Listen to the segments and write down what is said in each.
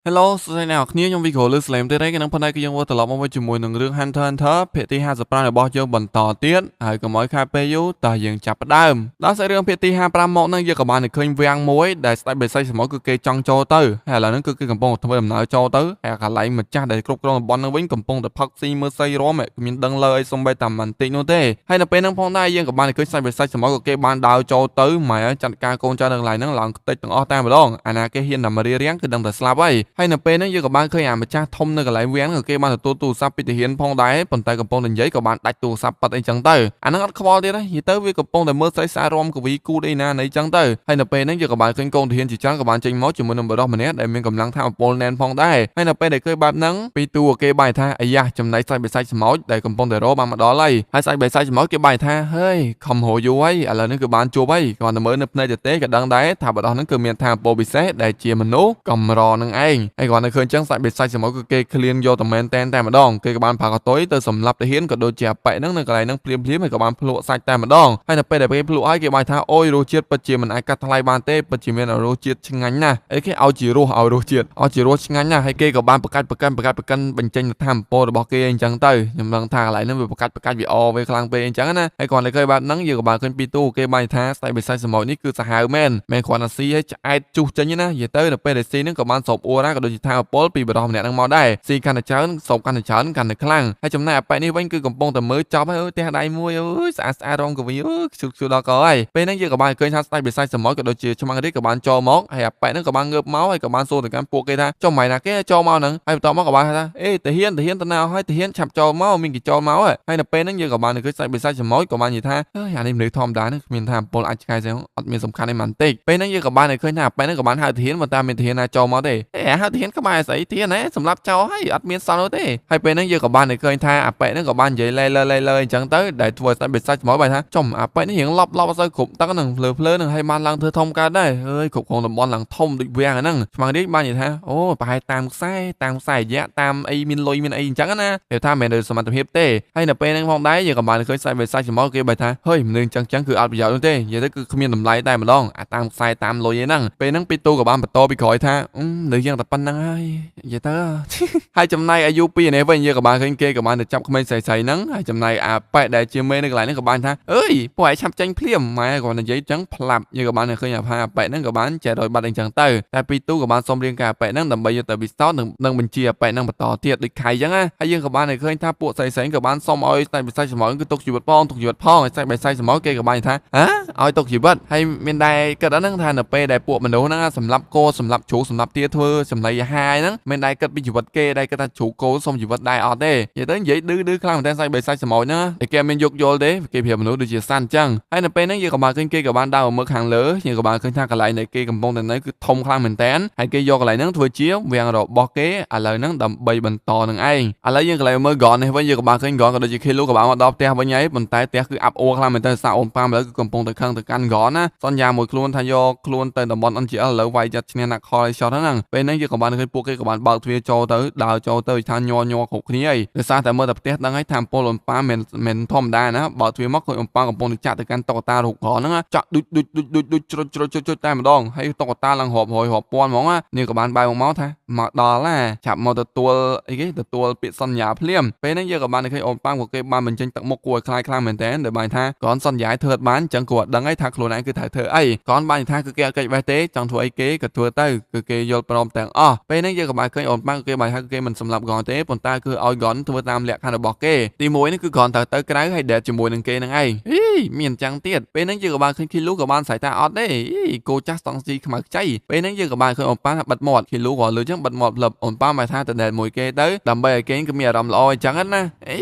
Hello សួស្តីអ្នកនរគ្នាខ្ញុំវីក្រូលើ Slam ទៀតហើយក្នុងផ្នែកគឺយើងវិលត្រឡប់មកវិញជាមួយនឹងរឿង Hunter Hunter ភាគទី55របស់យើងបន្តទៀតហើយកុំឲ្យខាតពេលយូរតើយើងចាប់ផ្ដើមដល់សាច់រឿងភាគទី55មកហ្នឹងយើងក៏បានឃើញវាំងមួយដែលស្ដេចបិសាចសមុទ្រគឺគេចង់ចូលទៅហើយឥឡូវហ្នឹងគឺគេកំពុងធ្វើដំណើរចូលទៅហើយកន្លែងម្ចាស់ដែលគ្រប់គ្រងតំបន់ហ្នឹងវិញកំពុងតែផឹកស៊ីមើលសីរំគ្មានដឹងលើអីសំបីតែបន្តិចនោះទេហើយនៅពេលហ្នឹងផងដែរយើងក៏បានឃើញស្ដេចបិសាចសមុទ្រក៏គេបានដើរចូលទៅម៉ែចាត់ការកូនចៅនៅកន្លែងហ្នឹងឡើងខ្ទេចទាំងអស់តែម្ដងអាណាគេហ៊ានតែមករារាំងគឺដឹងតែស្លាប់ហើយហើយនៅពេលហ្នឹងយើងក៏បានឃើញអាម្ចាស់ធំនៅកន្លែងវាំងក៏គេបានទទួលទូរស័ព្ទពីទាហានផងដែរប៉ុន្តែកំពុងតែនិយាយក៏បានដាច់ទូរស័ព្ទប៉ិតអីចឹងទៅអាហ្នឹងអត់ខ្វល់ទៀតទេនិយាយទៅវាកំពុងតែមើលស្រីសារំកវីគូតអីណាណីចឹងទៅហើយនៅពេលហ្នឹងយើងក៏បានឃើញកូនទាហានជាច្រើនក៏បានចេញមកជាមួយនឹងបុរសម្នាក់ដែលមានកម្លាំងថាមពលណែនផងដែរហើយនៅពេលដែលឃើញបែបហ្នឹងពីទូគេបាយថាអាយ៉ាចំណែកសាច់បិសាចស្មោចដែលកំពុងតែរកបានមកដល់ហើយហើយសាច់បិសាចស្មោចគេបាយថាហេយខំរយូរហើយឥឡូវនេះគឺបានជួបហើយគ្រាន់តែមើលនៅភ្នែកទៅទេក៏ដឹងដែរថាបុរសហ្នឹងគឺមានថាមពលពិសេសដែលជាមនុស្សកម្រនឹងឯងហើយគ្រាន់តែឃើញចឹងសាច់បិសាចស្មោចគឺគេឃ្លានយកតែមែនតែនតែម្ដងគេក៏បានផាកតុយទៅសម្លាប់ទាហានក៏ដូចជាអាប៉ែហ្នឹងនៅកន្លែងហ្នឹងភ្លាមភ្លាមហើយក៏បានភ្លក់សាច់តែម្ដងហើយនៅពេលដែលគេភ្លក់ហើយគេបាយថាអូយរសជាតិពិតជាមិនអាចកាត់ថ្លៃបានទេពិតជាមានរសជាតិឆ្ងាញ់ណាស់អីគេឲ្យជារសឲ្យរសជាតិឲ្យជារសឆ្ងាញ់ណាស់ហើយគេក៏បានប្រកាច់ប្រកិនប្រកាច់ប្រកិនបញ្ចេញធម្មពលរបស់គេអញ្ចឹងទៅខ្ញុំដឹងថាកន្លែងហ្នឹងវាប្រកាច់ប្រកាច់វាអវាខ្លាំងពេកអញ្ចឹងណាហើយគ្រាន់តែឃើញបែបហ្នឹងយើងក៏បានឃើញពីទូគេបានថាស្ដេចបិសាចសមោចនេះគឺសាហាវមែនមែនគ្រាន់តែស៊ីឲ្យឆ្អែតជុះចេញណានិយាយទៅនៅពេលដែលស៊ីហ្នឹងក៏បានសោបអួរណាក៏ដូចជាថាពលពីបរិសម្នាក់ហ្នឹងមកដែរស៊ីកាន់តែច្រើនសោបកាន់តែច្រើនកាន់តែខ្លាំងហើយចំណែកអាប៉ែនេះវិញគឺកំពុងតែមើលចប់ហើយអើយផ្ទះដៃមួយអើយស្អាតស្អាតរងកវីអើយខ្ជុលខ្ជុលដល់កហើយពេលហ្នឹងយើងក៏បានឃើញថាស្ដេចបិសាចសមោចក៏ដូចជាឆ្មាំងរាជក៏បានចូលមកហើយអាប៉ែហ្នឹងក៏បានងើបមកហើយក៏បានសួរទៅកាន់ពួកគេថាចុះម៉ៃណាគេចូលមកហ្នឹងហើយបន្ទាប់មកក៏បានថាអេទាហានទាហានទៅណាហើយទាហានឆាប់ចូលមកមានគេចូលមកហើយនៅពេលហ្នឹងយើងក៏បានឃើញស្ដេចបិសាចសមោចក៏បាននិយាយថាអើយអានេះមនុស្សធម្មតាហ្នឹងគ្មានថាពលអាចឆ្កែស្អីអត់មានសំខាន់អីមិនតិចពេលហ្នឹងយើងក៏បានឃើញថាអាប៉ែហ្នឹងក៏បានហៅទាហានប៉ុន្តែមានទាហានណាចូលមកទេអេហៅទាហានក្បែរស្អីទាហានណាសម្រាប់ចោលហើយអត់មានសល់នោះទេហើយពេលហ្នឹងយើងក៏បានឃើញថាអាប៉ែហ្នឹងក៏បាននិយាយលែលើលែលើអញ្ចឹងទៅដែលធ្វើឲ្យស្ដេចបិសាចសមោចបានថាចំអាប៉ែនេះរៀងឡប់ឡប់អត់សូវគ្រប់ទឹកហ្នឹងភ្លើភ្លើហ្នឹងហើយបានឡើងធ្វើធំកើតដែរអើយគ្រប់គ្រងតំបន់ឡើងធំដូចវាំងហ្នឹងឆ្មាំងរាជបាននិយាយថាអូប្រហែលតាមខ្សែតាមខ្សែរយៈតាមអីមានលុយមានអីអញ្ចឹងណាគេថាមិនមែនដោយសមត្ថភាពទេហើយនៅពេលហ្នឹងផងដែរយើងក៏បានឃើញស្ដេចបិសាចសមោចគេបែរថាហេយមនុស្សអញ្ចឹងចឹងគឺអត់ប្រយោជន៍នោះទេនិយាយទៅគឺគ្មានតម្លៃតែម្ដងអាតាមខ្សែតាមលុយឯហ្នឹងពេលហ្នឹងពីទូក៏បានបន្តពីក្រោយថានៅយ៉ាងតែប៉ុណ្្នឹងហើយនិយាយទៅហើយចំណែកអាយុពីនេះវិញយើងក៏បានឃើញគេក៏បានទៅចាប់ក្មេងស្រីៗហ្នឹងហើយចំណែកអាប៉ែដែលជាមេនៅកន្លែងហ្នឹងក៏បានថាអើយពួកឯងឆាប់ចេញភ្លាមម៉ែគាត់និយាយចឹងផ្លាប់យើងក៏បានឃើញអាផាអាប៉ែហ្នឹងក៏បានចែករយបាត់អីចឹងទៅតែពីទូក៏បានសុំរៀងការអាប៉ែហ្នឹងដើម្បីយកទៅពិសោធន៍នឹងបញ្ជាអាប៉ែហ្នឹងបន្តទៀតដូចខៃចឹងណាហើយយើងក៏បានឃើញថាពួកស្រីៗក៏បានសុំឲ្យស្ដេចបិសាចសមោចគឺទុកជីវិតផងទុកជីវិតផងហើយស្ដេចបិសាចសមោចគេក៏បានថាហ៎ឲ្យទុកជីវិតហើយមានដែរគិតហ្នឹងថានៅពេលដែលពួកមនុស្សហ្នឹងសម្លាប់គោសម្លាប់ជ្រូកសម្លាប់ទាធ្វើសម្លេងអាហារហ្នឹងមានដែរគិតពីជីវិតគេដែរគិតថាជ្រូកគោសុំជីវិតដែរអត់ទេនិយាយទៅនិយាយឌឺឌឺខ្លាំងមែនតើស្ដេចបិសាចសមោចហ្នឹងតែគេមានយកយល់ទេគេប្រាប់មនុស្សដូចជាសត្វអញ្ចឹងហើយនៅពេលហ្នឹងយើងក៏បានឃើញគេក៏បានដើរមកមើលខាងលើយើងក៏បានឃើញថាកន្លែងដែលគេកំពុងតែនៅគឺធំខ្លាំងមែនតើហើយគេយកកន្លែងហ្នឹងធ្វើជាវាំងរបស់គេឥឡូវហ្នឹងដើម្បីបន្តនឹងឯងឥឡូវយើងកន្លែងមើលហ្គននេះវិញយើងក៏បានឃើញហ្គនក៏ដូចជាខេលូក៏បានមកដល់ផ្ទះវិញហើយប៉ុន្តែផ្ទះគឺអាប់អួរខ្លាំងមែនតើសាអូនប៉ាមឥឡូវគឺកំពុងតែខឹងទៅកាន់ហ្គនណាសន្យាមួយខ្លួនថាយកខ្លួនទៅតំបន់ NGL ឥឡូវវាយចាត់ឈ្នះណាក់ខលឲ្យช็อตហ្នឹងពេលហ្នឹងយើងក៏បានឃើញពួកគេក៏បានបើកទ្វារចូលទៅដើរចូលទៅថាញ័រញ័រគ្រប់គ្នាហើយដោយសារតែមើលតែផ្ទះដឹងហើយថាពលអូនប៉ាមិនមិនធម្មតាណាបើកទ្វារមកឃើញអូនប៉ាកំពុងតែចាក់ទៅកាន់តុក្កតារូបក្រហ្នឹងចាក់ដូចដូចដូចដូចដូចជ្រុចជ្រុចជ្រុចជ្រុចតែម្ដងហើយតុក្កតាឡើងរាប់រយរាប់ពាន់ហ្មងណានេះក៏បានបែរមកថាមកដល់ណាឆាប់មកទទួលអីគេទទួលពាក្យសន្យាភ្លាមពេលហ្នឹងយើងក៏បានឃើញអូនប៉ាក៏គេបានបញ្ចេញទឹកមុខគួរឲ្យខ្លាចខ្លាំងមែនតើដែលបានថាគ្រាន់សន្យាធ្វើអត់បានអញ្ចឹងគាត់ដឹងហើយថាខ្លួនឯងគឺត្រូវធ្វើអីគ្រាន់បានថាគឺគេអត់កិច្ចបេះទេចង់ធ្វើអីគេក៏ធ្វើទៅគឺគេយល់ព្រមទាំងអស់ពេលហ្នឹងយើងក៏បានឃើញអូនប៉ាគេបានថាគេមិនសម្លាប់ហ្គនទេប៉ុន្តែគឺឲ្យហ្គនធ្វើតាមលក្ខខណ្ឌរបស់គេទី1នេះគឺគ្រាន់តែទៅក្រៅហើយដេតជាមួយនឹងគេហ្នឹងឯងអីមានអញ្ចឹងទៀតពេលហ្នឹងយើងក៏បានឃើញគីលូក៏បានស្រែកថាអត់ទេអីគោចាស់សង្ស៊ីខ្មៅខ្ចីពេលហ្នឹងយើងក៏បានឃើញអូនប៉ាបិទមាត់គីលូក៏លើចឹងបិទមាត់ផ្លឹបអូនប៉ាមកថាទៅដេតមួយគេទៅដើម្បីឲ្យគេគឺមានអារម្មណ៍ល្អអញ្ចឹងណាអី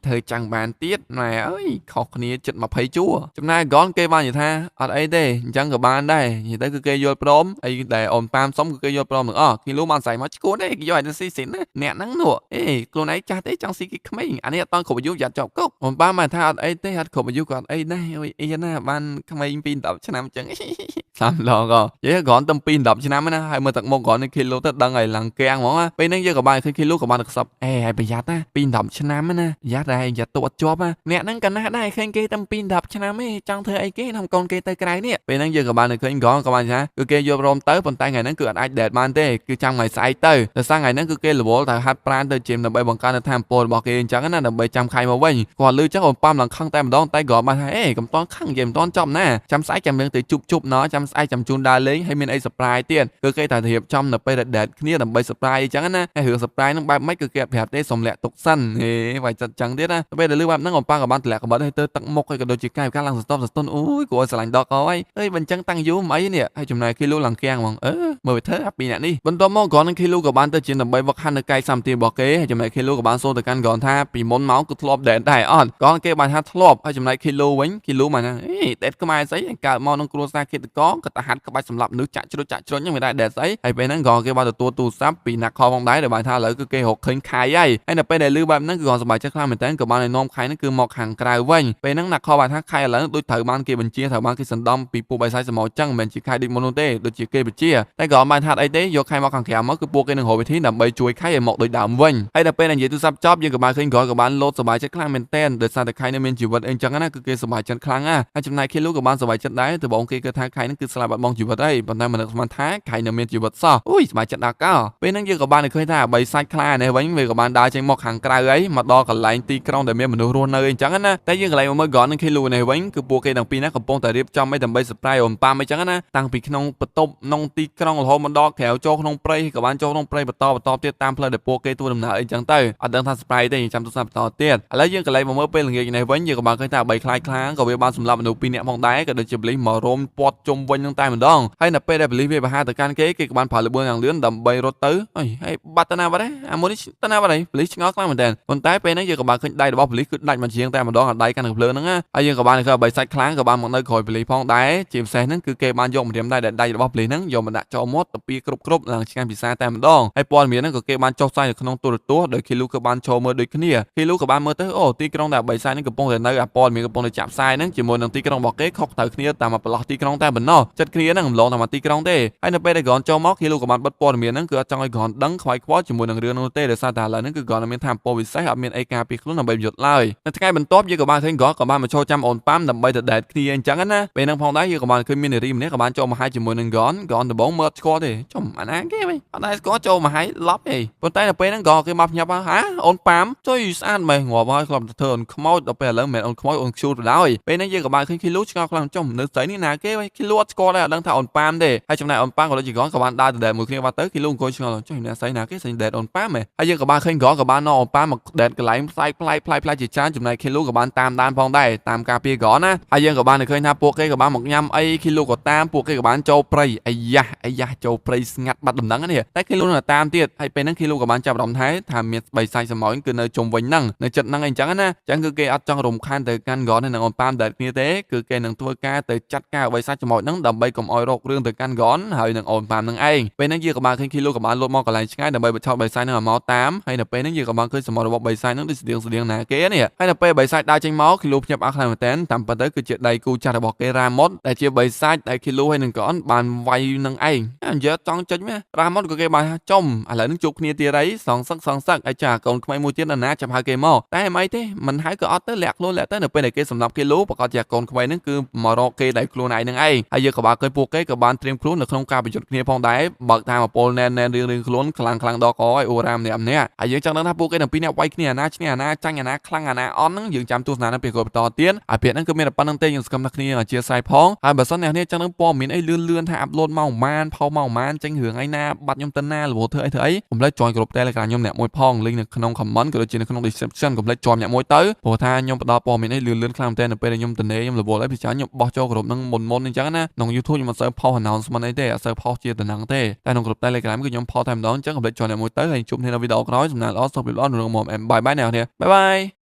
ធ្វើចាំងបានទៀតម៉ែអើយខុសគ្នាចិត្ត20ជួរចំណែកហ្គនគេបាននិយាយថាអត់អីទេអញ្ចឹងក៏បានដែរនិយាយទៅគឺគេយល់ព្រមអីដែលអូនប៉ាមសុំគឺគេយល់ព្រមទាំងអស់គីលូបានស្រែកមកឈួតទេគេយកឲ្យទៅស៊ីស៊ីណាអ្នកហ្នឹងនោះអេខ្លួនឯងចាស់ទេចង់ស៊ីគេក្មេងអានេះអត់តគ្រប់អាយុយ៉ាត់ជាប់គុកអូនប៉ាមកថាអត់អីទេអត់គ្រប់អាយុក៏អត់អីដែរអូយអីណាបានក្មេងពី10ឆ្នាំអញ្ចឹងសាំឡងក៏និយាយគ្រាន់តែពី10ឆ្នាំណាហើយមើលទឹកមុខគ្រាន់នេះគីឡូទៅដឹងហើយឡើងកាំងហ្មងពេលហ្នឹងយើងក៏បានឃើញគីឡូក៏បានខ្សឹបអេហើយប្រយ័ត្នណាពី10ឆ្នាំណាប្រយ័ត្នដែរប្រយ័ត្នទូអត់ជាប់ណាអ្នកហ្នឹងក៏ណាស់ដែរឃើញគេតែពី10ឆ្នាំឯងចង់ធ្វើអីគេនាំកូនគេទៅក្រៅនេះពេលហ្នឹងយើងក៏បានឃើញហ្គងក៏បានថាគឺគេយល់ព្រមទៅប៉ុន្តែថ្ងៃហ្នឹងគឺអត់អាចដេតបានទេ គឺចាំថ្ងៃស្អែកទៅដោយសារថ្ងៃហ្នឹងគឺគេរវល់តែហាត់ប្រាណទៅ gym ដើម្បីបង្កើននៅថាមពលរបស់គេអញ្ចឹងណាដើម្បីចាំខៃមកវិញគាត់លឺចឹងអូនប៉ាំឡើងខឹងតែម្ដងតែក៏បានថាអេកុំតន់ខឹងនិយាយមិនតន់ចប់ណាចាំស្អែកចាំយើងទៅជប់ជប់ណោះចាំស្អែកចាំជូនដើរលេងហើយមានអី surprise ទៀតគឺគេតែរៀបចំនៅពេលដែល date គ្នាដើម្បី surprise អញ្ចឹងណាហើយរឿង surprise ហ្នឹងបែបម៉េចគឺគេអត់ប្រាប់ទេសុំលាក់ទុកសិនហេវាយចិត្តចឹងទៀតណាពេលដែលលឺបែបហ្នឹងអូនប៉ាក៏បានទម្លាក់កំបិតឲ្យទៅទឹកមុខហើយក៏ដូចជាកាយវិការឡើងសន្ទប់សន្ទុនអូយគួរឲ្យស្រឡាញ់ដល់កហើយអើយបើអញ្ចឹងតាំងយូរមិនអីនេះហើយចំណាយគីឡូឡើងគៀងហ្មងអឺមើលវាធ្វើអាពីរអ្នកនេះបន្ទាប់មកគ្រាន់នឹងគីឡូក៏បានទៅជាដើម្បីវឹកហាត់នៅកាយសម្បទារបស់គេហើយចំណែកគីឡូក៏បានសូរទៅកាន់គ្រាន់ថាពីមុនមកគឺធ្លាប់ date ដែរអត់គ្រាន់គេបានថាធ្លាប់ហើយចំណែកគីឡូវិញគីឡូមកណាអេ date ខ្មែរស្អីកើតមកក្នុងគ្រួសារឃាតករក៏ទៅហាត់ក្បាច់សម្លាប់មនុស្សចាក់ជ្រុចចាក់ជ្រុញហ្នឹងមិនដែរ date ស្អីហើយពេលហ្នឹងក៏គេបានទទួលទូរស័ព្ទពីណាក់ខផងដែរដែលបានថាឥឡូវគឺគេរកឃើញខៃហើយហើយនៅពេលដែលលឺបែបហ្នឹងគឺគាត់សប្បាយចិត្តខ្លាំងមែនតើក៏បានឲ្យនាំខៃហ្នឹងគឺមកខាងក្រៅវិញពេលហ្នឹងណាក់ខបានថាខៃឥឡូវដូចត្រូវបានគេបញ្ជាត្រូវបានគេសណ្ដំពីពួកបិសាចសមោចឹងមិនមែនជាខៃដូចមុននោះទេដូចជាគេបញ្ជាតែក៏អត់បានថាអីទេយកខៃមកខាងក្រៅមកគឺពួកគេនឹងរកវិធីដើម្បីជួយខៃឲ្យមកដូចដើមវិញហើយដល់ពេលនិយាយទូរស័ព្ទចប់យើងក៏បានឃើញក្រោយក៏បានលោតសប្បាយចិត្តខ្លាំងមែនទែនដោយសារតែខៃនៅមានជីវិតអីចឹងណាគឺគេសប្បាយចិត្តខ្លាំងណាស់ហើយចំណែកខេលូក៏បានសប្បាយចិត្តដែរដំបូងគេគិតថាខៃនឹងគឺស្លាប់បាត់បង់ជីវិតហើយប៉ុន្តែមិននឹកស្មានថាខៃនៅមានជីវិតសោះអូយសប្បាយចិត្តដល់កោពេលហ្នឹងយើងក៏បានឃើញថាបីសាច់ខ្លានេះវិញវាក៏បានដើរចេញមកខាងក្រៅអីមកដល់កន្លែងទីក្រុងដែលមានមនុស្សរស់នៅអីចឹងណាតែយើងកន្លែងមកមើលហ្គននិងខេលូនេះវិញគឺពួកគេទាំងពីរណាកំពុងតែរៀបចំអីដើម្បី surprise អូនប៉ាមអីចឹងណាតាំងពីក្នុងបន្ទប់ក្នុងទីក្រុងរហូតមកដល់ក្រៅចូលក្នុងព្រៃក៏បានចូលក្នុងព្រៃបន្តបន្តទៀតតាមផ្លូវដែលពួកគេធ្វើដំណើរអីចឹងទៅអត់ដឹងថា surprise ទេចាំទស្សនាបន្តទៀតឥឡូវយើងកន្លែងមកមើលពេលល្ងាចនេះវិញយើងក៏បានឃើញថាបីខ្លាយខ្លាំងក៏វាបានសម្លាប់មនុស្សពីរនាក់ផងដែរក៏ដូចជាប៉ូលីសមករោមពាត់ជុំវិញនឹងតែម្ដងហើយនៅពេលដែលប៉ូលីសវាបហាទៅកាន់គេគេក៏បានប្រើល្បឿនយ៉ាងលឿនដើម្បីរត់ទៅអីហើយបាត់ទៅណាបាត់ទេអាមួយនេះទៅណាបាត់ហើយប៉ូលីសឆ្ងល់ខ្លាំងមែនទែនប៉ុន្តែពេលហ្នឹងយើងក៏បានឃើញដៃរបស់ប៉ូលីសគឺដាច់មកជាងតែម្ដងអាដៃកាន់តែភ្លើងហ្នឹងណាហើយយើងក៏បានឃើញបីសាច់ខ្លាំងក៏បានមកនៅក្រោយប៉ូលីសផងដែរជាពិសេសហ្នឹងគឺគេបានយកម្រាមដៃដែលដៃរបស់ប៉ូលីសហ្នឹងយកមកដាក់ចូលមាត់ទៅពីគ្រប់គ្រប់ឡើងឆ្ងាញ់ពិសាតែម្ដងហើយព័ត៌មានហ្នឹងក៏គេបានចុះផ្សាយនៅក្នុងទូរទស្សន៍ដោយគីលូក៏បានចូលមើលដូចគ្នាគីលូក៏បានមើលទៅអូទីក្រុងដែលបីសាច់ហ្នឹងកំពុងតែនៅអាព័ត៌មានកំពុងតែចាក់ផ្សាយហ្នឹងជាមួយនឹងទីក្រុងរបស់គេខុសត្រូវគ្នាតាមប្រឡោះទីក្រុងតែប៉ុណ្ណោះចិត្តគ្នាហ្នឹងអំឡងតាមទីក្រុងទេហើយនៅពេលដែលក្រនចូលមកគីលូក៏បានបិទព័ត៌មានហ្នឹងគឺអត់ចង់ឲ្យក្រនដឹងខ្វាយខ្វល់ជាមួយនឹងរឿងនោះទេដោយសារតែឥឡូវហ្នឹងគឺក្រនមានថាមពលវិសេសអត់មានអីការពារខ្លួនដើម្បីប្រយុទ្ធឡើយនៅថ្ងៃបន្ទាប់យើងក៏បានឃើញក្រនក៏បានមកចូលចាំអូនប៉ាំដើម្បីទៅ date គ្នាអញ្ចឹងណាពេលហ្នឹងផងដែរយើងក៏បានឃើញមាននារីម្នាក់ក៏បានចូលមកហាយជាមួយនឹងក្រនក្រនដំបងមើលអត់ស្គាល់ទេចំអាណាគេវិញអត់ដែរស្គាល់ចូលមកហាយឡប់ទេប៉ុន្តែនៅពេលហ្នឹងក៏គេមកភ្ញាប់ហ៎អូនប៉ាមចុយស្អាតម៉េះងាប់ហើយធ្លាប់តែធ្វើអូនខ្មោចដល់ពេលឥឡូវមិនមែនអូនខ្មោចអូនខ្ជូតបណ្ដោយពេលហ្នឹងយើងក៏បានឃើញគីលូឆ្ងល់ខ្លាំងចំនៅស្រីនេះណាគេវិញគីលូអត់ស្គាល់ដែរអត់ដឹងថាអូនប៉ាមទេហើយចំណែកអូនប៉ាមក៏ដូចជាក្រនក៏បានដើរទៅ date មួយគ្នាបាត់ទៅគីលូអង្គុយឆ្ងល់ចុយអ្នកស្រីណាគេស្រី date អូនប៉ាមហ៎ហើយយើងក៏បានឃើញក្រនក៏បាននាំអូនប៉ាមមក date កន្លែងផ្សាយផ្លែផ្លែផ្លែជាច្រើនចំណែកគីលូក៏បានតាមដានផងដែរតាមការពារក្រនណាហើយយើងក៏បានឃើញថាពួកគេក៏បានមកញ៉ាំអីគីលូក៏តាមពួកគេក៏បានចូលព្រៃអាយ៉ាអាយ៉ាចូលព្រៃស្ងាត់បាត់ដំណឹងនេះតែគីលូនៅតាមទៀតហើយពេលហ្នឹងគីលូក៏បានចាប់អារម្មណ៍ថាមានបិសាចសមោយគឺនៅជុំវិញហ្នឹងនៅចិត្តហ្នឹងអីចឹងណាចឹងគឺគេអត់ចង់រំខានទៅកាន់ក្រននិងអូនប៉ាមដែលគ្នាទេគឺគេនឹងធ្វើការទៅចាត់ការបិសាចសមោយហ្នឹងដើម្បីកុំឲ្យរករឿងទៅកាន់ក្រនហើយនឹងអូនប៉ាមនឹងឯងពេលហ្នឹងយើងក៏បានឃើញគីលូក៏បានលុតមកកន្លែងឆ្ងាយដើម្បីបញ្ឆោតបិសាចហ្នឹងឲ្យមកតាមហើយនៅពេលហ្នឹងយើងក៏បានឃើញសមរបស់បិសាចហ្នឹងដូចស្តៀងស្តៀងណាគេនេះហើយនៅពេលបិសាចដើរចេញមកគីលូភ្ញាក់ផ្អើលខ្លាំងមែនទែនតាមពិតទៅគឺជាដៃគូចាស់របស់គេរ៉ាម៉ុតដែលជាបិសាចដែលគីលូហើយនឹងក្រនបានវាយនឹងឯងនិយាយចង់ចេញមែនរ៉ាម៉ុតក៏គេបានថាចំឥឡូវហ្នឹងជួបគ្នាទៀតអីសងសឹកសងសឹកហើយចាកូនក្មេងមួយទៀតណាចាំហៅគេមកតែមិនអីទេមិនហៅក៏អត់ទៅលាក់ខ្លួនលាក់ទៅនៅពេលដែលគេសម្លាប់គីលូប្រកាសជាកូនក្មេងហ្នឹងគឺមករកគេដែលខ្លួនឯងនឹងឯងហើយយើងក៏បានឃើញពួកគេក៏បានត្រៀមខ្លួននៅក្នុងការប្រយុទ្ធគ្នាផងដែរបើកតាមអពលណែនណែនរៀងរៀងខ្លួនខ្លាំងខ្លាំងដល់កឲ្យអូរ៉ាម្នាក់ម្នាក់ហើយយើងចង់ដឹងថាពួកគេទាំងពីរនាក់វាយគ្នាអាណាឈ្នះអាណាចាញ់អាណាខ្លាំងអាណាអន់ហ្នឹងយើងចាំទស្សនានៅពេលក្រោយបន្តទៀតហើយពាក្យហ្នឹងគឺមានតែប៉ុណ្្នឹងទេយើងសង្ឃឹមថាគ្នាអធិស្ឋានផងហើយបើសិនអ្នកនេះចង់ដឹងព័ត៌មានអីលឿនលឿនថា upload មកប្រហែលផុសមកប្រហែលចេញរឿងអីណាបាត់ខ្ញុំទៅណារវល់ធ្វើអីធ្វើអីកុំភ្លេច join ក្រុម Telegram ខ្ញុំអ្នកមួយផង link នៅក្នុង comment ក៏ដូចជានៅក្នុង description កុំភ្លេច join អ្នកមួយទៅព្រោះថាខ្ញុំផ្ដល់ព័ត៌មានអីលឿនលឿនខ្លាំងមែនទែននៅពេលដែលខ្ញុំតនេខ្ញុំរវល់អីពីច្រើនខ្ញុំបោះចូលក្រុមហ្នឹងមុនមុនអញ្ចឹងណាក្នុង YouTube ខ្ញុំអត់សូវផុស announcement អីទេអត់សូវផុសជាតំណឹងទេតែក្នុងក្រុម Telegram គឺខ្ញុំផុសតែម្ដងអញ្ចឹងកុំភ្លេច join អ្នកមួយទៅហើយជួបគ្នានៅវីដេអូក្រោយសំណាងល្អសុខភាពល្អនឹងមក bye bye អ្នកនរ bye bye.